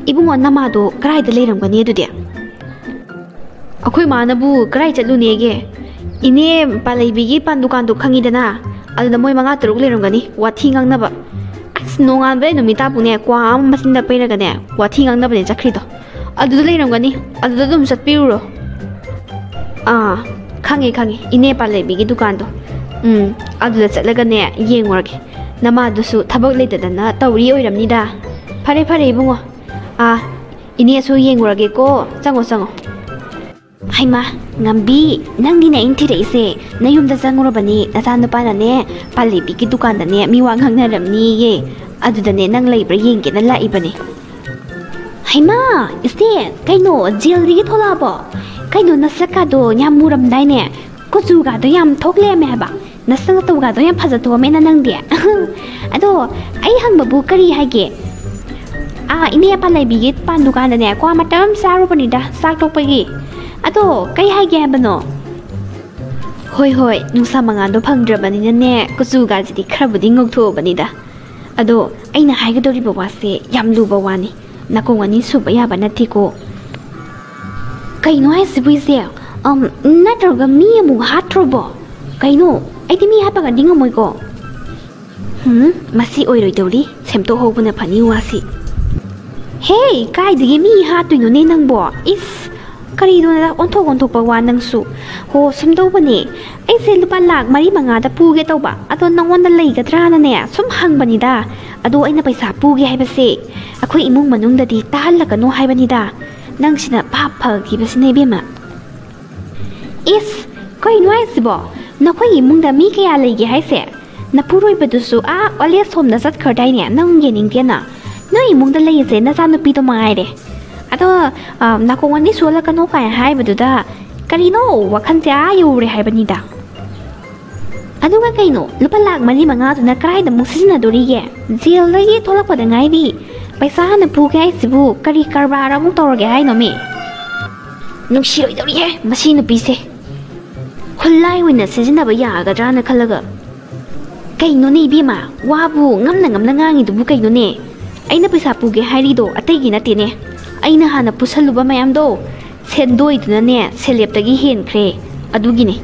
ꯏꯕꯨꯡꯉꯣ, ꯅꯃꯥꯗꯣ ꯀꯗꯥꯏꯗ ꯂꯩꯔꯝꯒꯅꯤ ꯑꯗꯨꯗꯤ? ꯑꯩꯈꯣꯏ ꯃꯥꯅꯕꯨ ꯀꯗꯥꯏ ꯆꯠꯂꯨꯅꯦꯒꯦ? ꯏꯅꯦ ꯄꯥꯂꯩꯕꯤꯒꯤ ꯄꯥꯟ ꯗꯨꯀꯥꯟꯗꯣ ꯈꯪꯉꯤꯗꯅ? ꯑꯗꯨꯗ ꯃꯣꯏ ꯃꯉꯥ ꯇꯔꯨꯛ ꯂꯩꯔꯝꯒꯅꯤ, ꯋꯥꯊꯤ ꯉꯥꯡꯅꯕ꯫ ꯑꯁ, ꯅꯣꯡꯉꯥꯟꯕꯗꯩ ꯅꯨꯃꯤꯠ ꯇꯥꯕꯨꯅꯦ, ꯀ꯭ꯋꯥ ꯑꯃ ꯃꯆꯤꯟꯗ ꯄꯩꯔꯒꯅꯦ, ꯋꯥꯊꯤ ꯉꯥꯡꯅꯕꯅꯦ ꯆꯠꯈ꯭ꯔꯤꯗꯣ꯫ ꯑꯗꯨꯗ ꯂꯩꯔꯝꯒꯅꯤ, ꯑꯗꯨꯗ ꯑꯗꯨꯝ ꯆꯠꯄꯤꯔꯨꯔꯣ꯫ ꯑꯥ, ꯈꯪꯉꯦ, ꯈꯪꯉꯦ, ꯏꯅꯦ ꯄꯥꯂꯩꯕꯤꯒꯤ ꯗꯨꯀꯥꯟꯗꯣ꯫ ꯎꯝ, ꯑꯗꯨꯗ ꯆꯠꯂꯒꯅꯦ, ꯌꯦꯡꯉꯨꯔꯒꯦ꯫ ꯅꯃꯥꯗꯨꯁꯨ ꯊꯕꯛ ꯂꯩꯇꯗꯅ ꯇꯧꯔꯤ ꯑꯣꯏꯔꯝꯅꯤꯗ꯫ ꯐꯔꯦ, ꯐꯔꯦ, ꯏꯕꯨꯡꯉꯣ꯫ ꯑꯥ, ꯏꯅꯦꯁꯨ ꯌꯦꯡꯉꯨꯔꯒꯦꯀꯣ꯫ ꯆꯪꯉꯣ, ꯆꯪꯉꯣ꯫ ꯍꯩꯃꯥ, ꯉꯝꯕꯤ, ꯅꯪꯗꯤꯅꯦ ꯑꯩꯅ ꯊꯤꯔꯛꯏꯁꯦ꯫ ꯅꯌꯨꯝꯗ ꯆꯪꯉꯨꯔꯕꯅꯤ, ꯅꯆꯥꯅꯨꯄꯥꯅꯅꯦ, ꯄꯥꯂꯩꯕꯤꯒꯤ ꯗꯨꯀꯥꯟꯗꯅꯦ, ꯃꯤ ꯋꯥ ꯉꯥꯡꯅꯔꯝꯅꯤꯌꯦ꯫ ꯑꯗꯨꯗꯅꯦ, ꯅꯪ ꯂꯩꯕ꯭ꯔꯥ ꯌꯦꯡꯒꯦꯅ ꯂꯥꯛꯏꯕꯅꯦ꯫ ꯍꯩꯃꯥ, ꯏꯆꯦ, ꯀꯩꯅꯣ, ꯖꯦꯜꯗꯒꯤ ꯊꯣꯛꯂꯛꯑꯕꯣ? ꯀꯩꯅꯣ, ꯅꯁꯛꯀꯥꯗꯣ ꯌꯥꯝ ꯃꯨꯔꯝꯗꯥꯏꯅꯦ? ꯀꯨꯆꯨꯒꯥꯗꯣ ꯌꯥꯝ ꯊꯣꯛ ꯂꯩꯔꯝꯃꯦ ꯍꯥꯏꯕ꯫ ꯅꯁꯛ ꯅꯇꯧꯒꯥꯗꯣ ꯌꯥꯝ ꯐꯖꯊꯣꯛꯑꯝꯃꯦꯅ ꯅꯪꯗꯤ꯫ ꯑꯗꯣ, ꯑꯩ ꯍꯪꯕꯕꯨ ꯀꯔꯤ ꯍꯥꯏꯒꯦ? ꯑꯥ, ꯏꯅꯦ ꯄꯥꯂꯩꯕꯤꯒꯤ ꯄꯥꯟ ꯗꯨꯀꯥꯟꯗꯅꯦ, ꯀ꯭ꯋꯥ ꯃꯇꯝ ꯆꯥꯔꯨꯕꯅꯤꯗ, ꯆꯥꯛ ꯇꯣꯛꯄꯒꯤ꯫ ꯑꯗꯣ, ꯀꯩ ꯍꯥꯏꯒꯦ ꯍꯥꯏꯕꯅꯣ? ꯍꯣꯏ, ꯍꯣꯏ, ꯅꯨꯡꯁꯥ ꯃꯉꯥꯜꯗꯣ ꯐꯪꯗ꯭ꯔꯕꯅꯤꯅꯅꯦ, ꯀꯨꯆꯨꯒꯥꯁꯤꯗꯤ ꯈꯔꯕꯨꯗꯤ ꯉꯧꯊꯣꯛꯑꯕꯅꯤꯗ꯫ ꯑꯗꯣ, ꯑꯩꯅ ꯍꯥꯏꯒꯗꯧꯔꯤꯕ ꯋꯥꯁꯦ ꯌꯥꯝ ꯂꯨꯕ ꯋꯥꯅꯤ꯫ ꯅꯥꯀꯣꯡ ꯑꯅꯤ ꯁꯨꯕ ꯌꯥꯕ ꯅꯠꯇꯦꯀꯣ꯫ ꯀꯩꯅꯣ ꯍꯥꯏꯁꯤꯕꯨ ꯏꯆꯦ? ꯑꯝ, ꯅꯠꯇ꯭ꯔꯒ ꯃꯤ ꯑꯃꯨꯛ ꯍꯥꯠꯇ꯭ꯔꯣꯕꯣ? ꯀꯩꯅꯣ? ꯑꯩꯗꯤ ꯃꯤ ꯍꯥꯠꯄꯒꯗꯤ ꯉꯝꯃꯣꯏꯀꯣ꯫ ꯍꯨꯝ, ꯃꯁꯤ ꯑꯣꯏꯔꯣꯏꯗꯧꯔꯤ꯫ ꯁꯦꯝꯗꯣꯛꯍꯧꯕꯅ ꯐꯅꯤ ꯋꯥꯁꯤ꯫ ꯍꯦ, ꯀꯥꯏꯗꯒꯤ ꯃꯤ ꯍꯥꯠꯇꯣꯏꯅꯣꯅꯦ ꯅꯪꯕꯣ? ꯏꯁ, ꯀꯔꯤꯅꯣꯗ ꯑꯣꯟꯊꯣꯛ ꯑꯣꯟꯊꯣꯛꯄ ꯋꯥ ꯅꯪꯁꯨ꯫ ꯍꯣ, ꯁꯨꯝ ꯇꯧꯕꯅꯦ꯫ ꯑꯩꯁꯦ ꯂꯨꯄꯥ ꯂꯥꯛ ꯃꯔꯤ ꯃꯉꯥꯗ ꯄꯨꯒꯦ ꯇꯧꯕ, ꯑꯗꯣ ꯅꯪꯉꯣꯟꯗ ꯂꯩꯒꯗ꯭ꯔꯥꯅꯅꯦ ꯁꯨꯝ ꯍꯪꯕꯅꯤꯗ꯫ ꯑꯗꯣ ꯑꯩꯅ ꯄꯩꯁꯥ ꯄꯨꯒꯦ ꯍꯥꯏꯕꯁꯦ ꯑꯩꯈꯣꯏ ꯏꯃꯨꯡ ꯃꯅꯨꯡꯗꯗꯤ ꯇꯥꯍꯜꯂꯛꯀꯅꯣ ꯍꯥꯏꯕꯅꯤꯗ꯫ ꯅꯪꯁꯤꯅ ꯚꯥꯞ ꯐꯈꯤꯕꯁꯤꯅ ꯏꯕꯦꯝꯃ꯫ ꯏꯁ, ꯀꯩꯅꯣ ꯍꯥꯏꯁꯤꯕꯣ? ꯅꯈꯣꯏꯒꯤ ꯏꯃꯨꯡꯗ ꯃꯤ ꯀꯌꯥ ꯂꯩꯒꯦ ꯍꯥꯏꯁꯦ? ꯅꯄꯨꯔꯣꯏꯕꯗꯨꯁꯨ ꯑꯥ ꯑꯣꯜ ꯑꯦꯖ ꯍꯣꯝꯗ ꯆꯠꯈ꯭ꯔꯗꯥꯏꯅꯦ? ꯅꯪ ꯌꯦꯡꯅꯤꯡꯗꯦꯅ꯫ ꯅꯣꯏ ꯏꯃꯨꯡꯗ ꯂꯩꯔꯤꯁꯦ ꯅꯆꯥꯅꯨꯄꯤꯗꯣ ꯃꯉꯥꯏꯔꯦ꯫ ꯑꯗꯣ, ꯑ, ꯅꯥꯀꯣꯡ ꯑꯅꯤ ꯁꯣꯜꯂꯛꯀꯅꯣ ꯀꯥꯏꯅ ꯍꯥꯏꯕꯗꯨꯗ ꯀꯔꯤꯅꯣ ꯋꯥꯈꯜꯁꯦ ꯑꯥ ꯌꯧꯔꯦ ꯍꯥꯏꯕꯅꯤꯗ꯫ ꯑꯗꯨꯒ ꯀꯩꯅꯣ, ꯂꯨꯄꯥ ꯂꯥꯛ ꯃꯔꯤ ꯃꯉꯥꯗꯨꯅ ꯀꯗꯥꯏꯗ ꯑꯃꯨꯛ ꯁꯤꯖꯤꯟꯅꯗꯣꯔꯤꯒꯦ? ꯖꯦꯜꯗꯒꯤ ꯊꯣꯛꯂꯛꯄꯗ ꯉꯥꯏꯔꯤ꯫ ꯄꯩꯁꯥ ꯍꯥꯟꯅ ꯄꯨꯒꯦ ꯍꯥꯏꯁꯤꯕꯨ ꯀꯔꯤ ꯀꯔꯕꯥꯔ ꯑꯃꯨꯛ ꯇꯧꯔꯒꯦ ꯍꯥꯏꯅꯣ ꯃꯤ? ꯅꯨꯡꯁꯤꯔꯣꯏꯗꯧꯔꯤꯍꯦ ꯃꯁꯤ ꯅꯨꯄꯤꯁꯦ꯫ ꯈꯨꯠꯂꯥꯏ ꯑꯣꯏꯅ ꯁꯤꯖꯤꯟꯅꯕ ꯌꯥꯒꯗ꯭ꯔꯥꯅ ꯈꯜꯂꯒ꯫ ꯀꯩꯅꯣꯅꯦ ꯏꯕꯦꯝꯃ, ꯋꯥꯕꯨ ꯉꯝꯅ ꯉꯝꯅ ꯉꯥꯡꯉꯤꯗꯨꯕꯨ ꯀꯩꯅꯣꯅꯦ? ꯑꯩꯅ ꯄꯩꯁꯥ ꯄꯨꯒꯦ ꯍꯥꯏꯔꯤꯗꯣ ꯑꯇꯩꯒꯤ ꯅꯠꯇꯦꯅꯦ꯫ ꯑꯩꯅ ꯍꯥꯟꯅ ꯄꯨꯁꯜꯂꯨꯕ ꯃꯌꯥꯝꯗꯣ ꯁꯦꯟꯗꯣꯏꯗꯨꯅꯅꯦ ꯁꯦꯂꯦꯞꯇꯒꯤ ꯍꯦꯟꯈ꯭ꯔꯦ꯫ ꯑꯗꯨꯒꯤꯅꯦ꯫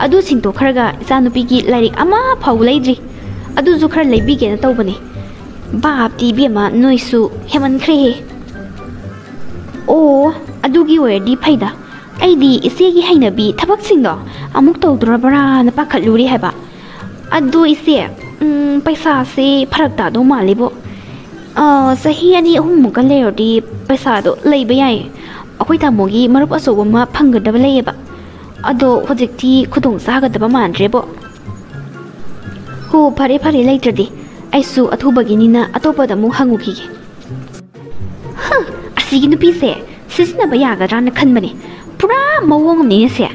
ꯑꯗꯨ ꯁꯤꯡꯗꯣꯛꯈ꯭ꯔꯒ ꯏꯆꯥꯅꯨꯄꯤꯒꯤ ꯂꯥꯏꯔꯤꯛ ꯑꯃ ꯐꯥꯎ ꯂꯩꯗ꯭ꯔꯤ꯫ ꯑꯗꯨꯁꯨ ꯈꯔ ꯂꯩꯕꯤꯒꯦꯅ ꯇꯧꯕꯅꯦ꯫ ꯕꯥꯞꯇꯤ ꯏꯕꯦꯝꯃ ꯅꯣꯏꯁꯨ ꯍꯦꯃꯟꯈ꯭ꯔꯦꯍꯦ꯫ ꯑꯣ, ꯑꯗꯨꯒꯤ ꯑꯣꯏꯔꯗꯤ ꯐꯩꯗ꯫ ꯑꯩꯗꯤ ꯏꯆꯦꯒꯤ ꯍꯩꯅꯕꯤ ꯊꯕꯛꯁꯤꯡꯗꯣ ꯑꯃꯨꯛ ꯇꯧꯗꯣꯔꯕ꯭ꯔꯥꯅ ꯄꯥꯈꯠꯂꯨꯔꯦ ꯍꯥꯏꯕ꯫ ꯑꯗꯣ ꯏꯆꯦ, ꯎꯝ, ꯄꯩꯁꯥꯁꯦ ꯐꯔꯛ ꯇꯥꯗꯧ ꯃꯥꯜꯂꯤꯕꯣ꯫ ꯑꯥ, ꯆꯍꯤ ꯑꯅꯤ ꯑꯍꯨꯝꯃꯨꯛꯀ ꯂꯩꯔꯗꯤ ꯄꯩꯁꯥꯗꯣ ꯂꯩꯕ ꯌꯥꯏ꯫ ꯑꯩꯈꯣꯏ ꯇꯥꯃꯣꯒꯤ ꯃꯔꯨꯞ ꯑꯆꯧꯕ ꯑꯃ ꯐꯪꯒꯗꯕ ꯂꯩꯌꯦꯕ꯫ ꯑꯗꯣ ꯍꯧꯖꯤꯛꯇꯤ ꯈꯨꯗꯣꯡ ꯆꯥꯒꯗꯕ ꯃꯥꯟꯗ꯭ꯔꯦꯕꯣ꯫ ꯍꯣ, ꯐꯔꯦ ꯐꯔꯦ, ꯂꯩꯇ꯭ꯔꯗꯤ꯫ ꯑꯩꯁꯨ ꯑꯊꯨꯕꯒꯤꯅꯤꯅ ꯑꯇꯣꯞꯄꯗ ꯑꯃꯨꯛ ꯍꯪꯉꯨꯈꯤꯒꯦ꯫ ꯍ, ꯑꯁꯤꯒꯤ ꯅꯨꯄꯤꯁꯦ ꯁꯤꯖꯤꯟꯅꯕ ꯌꯥꯒꯗ꯭ꯔꯥꯅ ꯈꯟꯕꯅꯦ꯫ ꯄꯨꯔꯥ ꯃꯑꯣꯡ ꯑꯃꯅꯤꯅꯦ ꯁꯦ꯫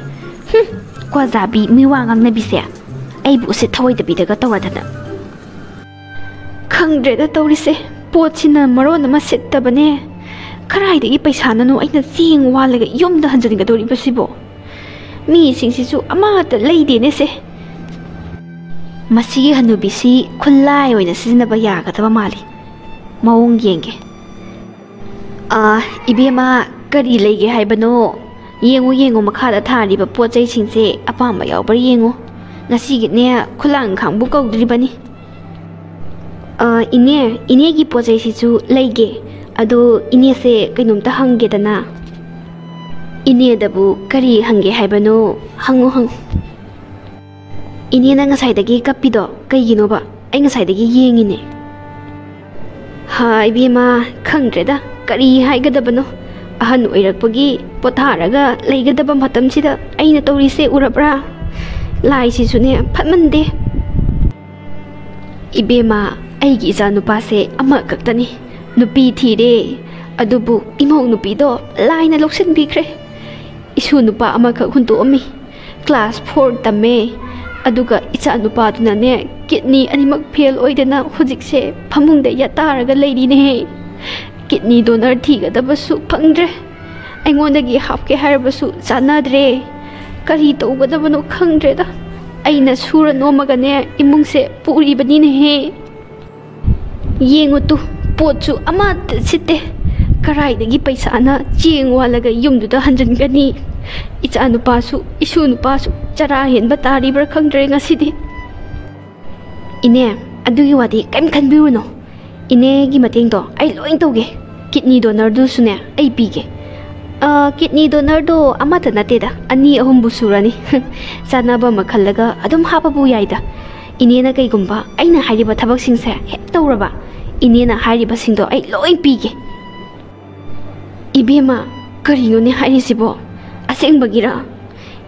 ꯍꯨꯝ, ꯀ꯭ꯋꯥꯖꯥꯕꯤ ꯃꯤꯋꯥ ꯉꯥꯡꯅꯕꯤꯁꯦ꯫ ꯑꯩꯕꯨ ꯎꯁꯤꯠ ꯊꯑꯣꯏꯗꯕꯤꯗꯒ ꯇꯧꯔꯗꯅ꯫ ꯈꯪꯗ꯭ꯔꯦꯗ ꯇꯧꯔꯤꯁꯦ, ꯄꯣꯠꯁꯤꯅ ꯃꯔꯣꯟ ꯑꯃ ꯁꯤꯠꯇꯕꯅꯦ꯫ ꯀꯗꯥꯏꯗꯒꯤ ꯄꯩꯁꯥꯅꯅꯣ ꯑꯩꯅ ꯆꯦꯡ ꯋꯥꯜꯂꯒ ꯌꯨꯝꯗ ꯍꯟꯖꯤꯟꯒꯗꯧꯔꯤꯕꯁꯤꯕꯣ? ꯃꯤꯁꯤꯡꯁꯤꯁꯨ ꯑꯃꯠꯇ ꯂꯩꯗꯦꯅꯦ ꯁꯦ꯫ ꯃꯁꯤꯒꯤ ꯍꯅꯨꯕꯤꯁꯤ ꯈꯨꯠꯂꯥꯏ ꯑꯣꯏꯅ ꯁꯤꯖꯤꯟꯅꯕ ꯌꯥꯒꯗꯕ ꯃꯥꯜꯂꯤ꯫ ꯃꯑꯣꯡ ꯌꯦꯡꯒꯦ꯫ ꯑꯥ, ꯏꯕꯦꯝꯃ, ꯀꯔꯤ ꯂꯩꯒꯦ ꯍꯥꯏꯕꯅꯣ? ꯌꯦꯡꯉꯨ, ꯌꯦꯡꯉꯨ, ꯃꯈꯥꯗ ꯊꯥꯔꯤꯕ ꯄꯣꯠ ꯆꯩꯁꯤꯡꯁꯦ ꯑꯄꯥꯝꯕ ꯌꯥꯎꯕ꯭ꯔꯥ ꯌꯦꯡꯉꯨ꯫ ꯉꯁꯤꯒꯤꯅꯦ ꯈꯨꯂꯥꯡꯈꯥꯡꯕꯨ ꯀꯧꯗ꯭ꯔꯤꯕꯅꯤ꯫ ꯑꯥ, ꯏꯅꯦ, ꯏꯅꯦꯒꯤ ꯄꯣꯠ ꯆꯩꯁꯤꯁꯨ ꯂꯩꯒꯦ꯫ ꯑꯗꯣ ꯏꯅꯦꯁꯦ ꯀꯩꯅꯣꯝꯇ ꯍꯪꯒꯦꯗꯅ꯫ ꯏꯅꯦꯗꯕꯨ ꯀꯔꯤ ꯍꯪꯒꯦ ꯍꯥꯏꯕꯅꯣ? ꯍꯪꯉꯨ, ꯍꯪꯉꯨ꯫ ꯏꯅꯦꯅ ꯉꯁꯥꯏꯗꯒꯤ ꯀꯞꯄꯤꯗꯣ ꯀꯩꯒꯤꯅꯣꯕ? ꯑꯩ ꯉꯁꯥꯏꯗꯒꯤ ꯌꯦꯡꯉꯤꯅꯦ꯫ ꯍꯥ, ꯏꯕꯦꯝꯃ, ꯈꯪꯗ꯭ꯔꯦꯗ, ꯀꯔꯤ ꯍꯥꯏꯒꯗꯕꯅꯣ꯫ ꯑꯍꯟ ꯑꯣꯏꯔꯛꯄꯒꯤ ꯄꯣꯊꯥꯔꯒ ꯂꯩꯒꯗꯕ ꯃꯇꯝꯁꯤꯗ ꯑꯩꯅ ꯇꯧꯔꯤꯁꯦ ꯎꯔꯕ꯭ꯔꯥ? ꯂꯥꯏꯁꯤꯁꯨꯅꯦ, ꯐꯠꯃꯟꯗꯦ꯫ ꯏꯕꯦꯝꯃ, ꯑꯩꯒꯤ ꯏꯆꯥ ꯅꯨꯄꯥꯁꯦ ꯑꯃꯈꯛꯇꯅꯤ꯫ ꯅꯨꯄꯤ ꯊꯤꯔꯦ, ꯑꯗꯨꯕꯨ ꯏꯃꯧ ꯅꯨꯄꯤꯗꯣ ꯂꯥꯏꯅ ꯂꯧꯁꯤꯟꯕꯤꯈ꯭ꯔꯦ꯫ ꯏꯁꯨ ꯅꯨꯄꯥ ꯑꯃꯈꯛ ꯍꯨꯟꯗꯣꯛꯑꯝꯃꯤ꯫ ꯀ꯭ꯂꯥꯁ ꯐꯣꯔ ꯇꯝꯃꯦ꯫ ꯑꯗꯨꯒ ꯏꯆꯥ ꯅꯨꯄꯥꯗꯨꯅꯅꯦ, ꯀꯤꯠꯅꯤ ꯑꯅꯤꯃꯛ ꯐꯦꯜ ꯑꯣꯏꯗꯅ ꯍꯧꯖꯤꯛꯁꯦ ꯐꯃꯨꯡꯗ ꯌꯥꯇꯥꯔꯒ ꯂꯩꯔꯤꯅꯦꯍꯦ꯫ ꯀꯤꯠꯅꯤ ꯗꯣꯅꯔ ꯊꯤꯒꯗꯕꯁꯨ ꯐꯪꯗ꯭ꯔꯦ꯫ ꯑꯩꯉꯣꯟꯗꯒꯤ ꯍꯥꯞꯀꯦ ꯍꯥꯏꯔꯕꯁꯨ ꯆꯥꯟꯅꯗ꯭ꯔꯦ꯫ ꯀꯔꯤ ꯇꯧꯒꯗꯕꯅꯣ ꯈꯪꯗ꯭ꯔꯦꯗ꯫ ꯑꯩꯅ ꯁꯨꯔ ꯅꯣꯝꯃꯒꯅꯦ ꯏꯃꯨꯡꯁꯦ ꯄꯨꯔꯤꯕꯅꯤꯅꯦꯍꯦ꯫ ꯌꯦꯡꯉꯨ ꯇꯨ, ꯄꯣꯠꯁꯨ ꯑꯃꯠꯇ ꯁꯤꯠꯇꯦ꯫ ꯀꯔꯥꯏꯗꯒꯤ ꯄꯩꯁꯥꯅ ꯆꯦꯡ ꯋꯥꯜꯂꯒ ꯌꯨꯝꯗꯨꯗ ꯍꯟꯖꯤꯟꯒꯅꯤ? ꯏꯆꯥ ꯅꯨꯄꯥꯁꯨ, ꯏꯁꯨ ꯅꯨꯄꯥꯁꯨ ꯆꯔꯥ ꯍꯦꯟꯕ ꯇꯥꯔꯤꯕ꯭ꯔꯥ ꯈꯪꯗ꯭ꯔꯦ ꯉꯁꯤꯗꯤ꯫ ꯏꯅꯦ, ꯑꯗꯨꯒꯤ ꯋꯥꯗꯤ ꯀꯔꯤꯝ ꯈꯟꯕꯤꯔꯨꯅꯣ꯫ ꯏꯅꯦꯒꯤ ꯃꯇꯦꯡꯗꯣ ꯑꯩ ꯂꯣꯏ ꯇꯧꯒꯦ꯫ ꯀꯤꯠꯅꯤ ꯗꯣꯅꯔꯗꯨꯁꯨꯅꯦ ꯑꯩ ꯄꯤꯒꯦ꯫ ꯑ, ꯀꯤꯠꯅꯤ ꯗꯣꯅꯔꯗꯣ ꯑꯃꯠꯇ ꯅꯠꯇꯦꯗ, ꯑꯅꯤ ꯑꯍꯨꯝꯕꯨ ꯁꯨꯔꯅꯤ꯫ ꯆꯥꯅꯕ ꯑꯃ ꯈꯜꯂꯒ ꯑꯗꯨꯝ ꯍꯥꯞꯄꯕꯨ ꯌꯥꯏꯗ꯫ ꯏꯅꯦꯅ ꯀꯩꯒꯨꯝꯕ ꯑꯩꯅ ꯍꯥꯏꯔꯤꯕ ꯊꯕꯛꯁꯤꯡꯁꯦ ꯍꯦꯛ ꯇꯧꯔꯕ, ꯏꯅꯦꯅ ꯍꯥꯏꯔꯤꯕꯁꯤꯡꯗꯣ ꯑꯩ ꯂꯣꯏ ꯄꯤꯒꯦ꯫ ꯏꯕꯦꯝꯃ, ꯀꯔꯤꯅꯣꯅꯦ ꯍꯥꯏꯔꯤꯁꯤꯕꯣ? ꯑꯁꯦꯡꯕꯒꯤꯔ?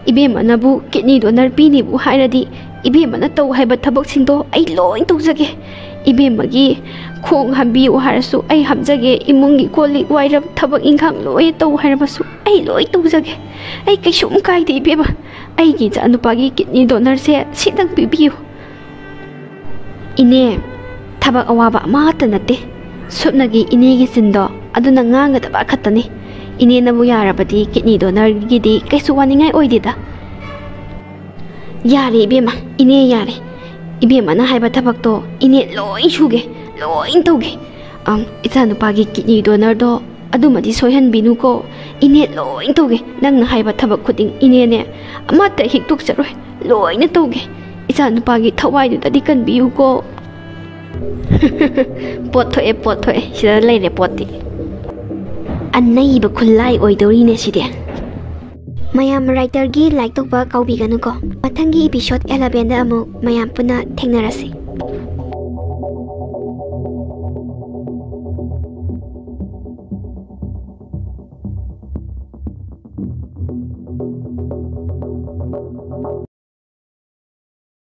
ꯏꯕꯦꯝꯃꯅꯕꯨ ꯀꯤꯠꯅꯤ ꯗꯣꯅꯔ ꯄꯤꯅꯤꯕꯨ ꯍꯥꯏꯔꯗꯤ, ꯏꯕꯦꯝꯃꯅ ꯇꯧ ꯍꯥꯏꯕ ꯊꯕꯛꯁꯤꯡꯗꯣ ꯑꯩ ꯂꯣꯏ ꯇꯧꯖꯒꯦ꯫ ꯏꯕꯦꯝꯃꯒꯤ ꯈꯣꯡ ꯍꯥꯝꯕꯤꯌꯨ ꯍꯥꯏꯔꯁꯨ ꯑꯩ ꯍꯥꯝꯖꯒꯦ, ꯏꯃꯨꯡꯒꯤ ꯀꯣꯜ ꯂꯤꯛ ꯋꯥꯏꯔꯝ ꯊꯕꯛ ꯏꯟꯈꯥꯡ ꯂꯣꯏ ꯇꯧ ꯍꯥꯏꯔꯕꯁꯨ ꯑꯩ ꯂꯣꯏ ꯇꯧꯖꯒꯦ꯫ ꯑꯩ ꯀꯩꯁꯨꯝ ꯀꯥꯏꯗꯦ ꯏꯕꯦꯝꯃ꯫ ꯑꯩꯒꯤ ꯏꯆꯥꯅꯨꯄꯥꯒꯤ ꯀꯤꯠꯅꯤ ꯗꯣꯅꯔꯁꯦ ꯁꯤꯇꯪ ꯄꯤꯕꯤꯌꯨ꯫ ꯏꯅꯦ, ꯊꯕꯛ ꯑꯋꯥꯕ ꯑꯃꯠꯇ ꯅꯠꯇꯦ꯫ ꯁꯨꯞꯅꯒꯤ ꯏꯅꯦꯒꯤ ꯆꯤꯟꯗꯣ ꯑꯗꯨꯅ ꯉꯥꯡꯒꯗꯕ ꯈꯛꯇꯅꯤ꯫ ꯏꯅꯦꯅꯕꯨ ꯌꯥꯔꯕꯗꯤ ꯀꯤꯠꯅꯤ ꯗꯣꯅꯔꯒꯤꯗꯤ ꯀꯩꯁꯨ ꯋꯥꯅꯤꯡꯉꯥꯏ ꯑꯣꯏꯗꯦꯗ꯫ ꯌꯥꯔꯦ ꯏꯕꯦꯝꯃ, ꯏꯅꯦ ꯌꯥꯔꯦ꯫ ꯏꯕꯦꯝꯃꯅ ꯍꯥꯏꯕ ꯊꯕꯛꯇꯣ ꯏꯅꯦ ꯂꯣꯏ ꯁꯨꯒꯦ, ꯂꯣꯏ ꯇꯧꯒꯦ꯫ ꯑꯝ, ꯏꯆꯥꯅꯨꯄꯥꯒꯤ ꯀꯤꯠꯅꯤ ꯗꯣꯅꯔꯗꯣ ꯑꯗꯨꯃꯗꯤ ꯁꯣꯏꯍꯟꯕꯤꯅꯨꯀꯣ꯫ ꯏꯅꯦ ꯂꯣꯏ ꯇꯧꯒꯦ꯫ ꯅꯪꯅ ꯍꯥꯏꯕ ꯊꯕꯛ ꯈꯨꯗꯤꯡ ꯏꯅꯦꯅꯦ ꯑꯃꯠꯇ ꯍꯤꯛꯇꯣꯛꯆꯔꯣꯏ꯫ ꯂꯣꯏꯅ ꯇꯧꯒꯦ꯫ ꯏꯆꯥꯅꯨꯄꯥꯒꯤ ꯊꯋꯥꯏꯗꯨꯗꯗꯤ ꯀꯟꯕꯤꯌꯨꯀꯣ꯫ ꯄꯣꯠ ꯊꯣꯛꯑꯦ, ꯄꯣꯠ ꯊꯣꯛꯑꯦ꯫ ꯁꯤꯗ ꯂꯩꯔꯦ ꯄꯣꯠꯇꯤ꯫ ꯑꯅꯩꯕ ꯈꯨꯠꯂꯥꯏ ꯑꯣꯏꯗꯧꯔꯤꯅꯦ ꯁꯤꯗꯤ꯫ ꯃꯌꯥꯝ writerꯒꯤ like ꯇꯧꯕ ꯀꯥꯎꯕꯤꯒꯅꯨꯀꯣ꯫ ꯃꯊꯪꯒꯤ episode elevenꯗ ꯑꯃꯨꯛ ꯃꯌꯥꯝ ꯄꯨꯟꯅ ꯊꯦꯡꯅꯔꯁꯤ꯫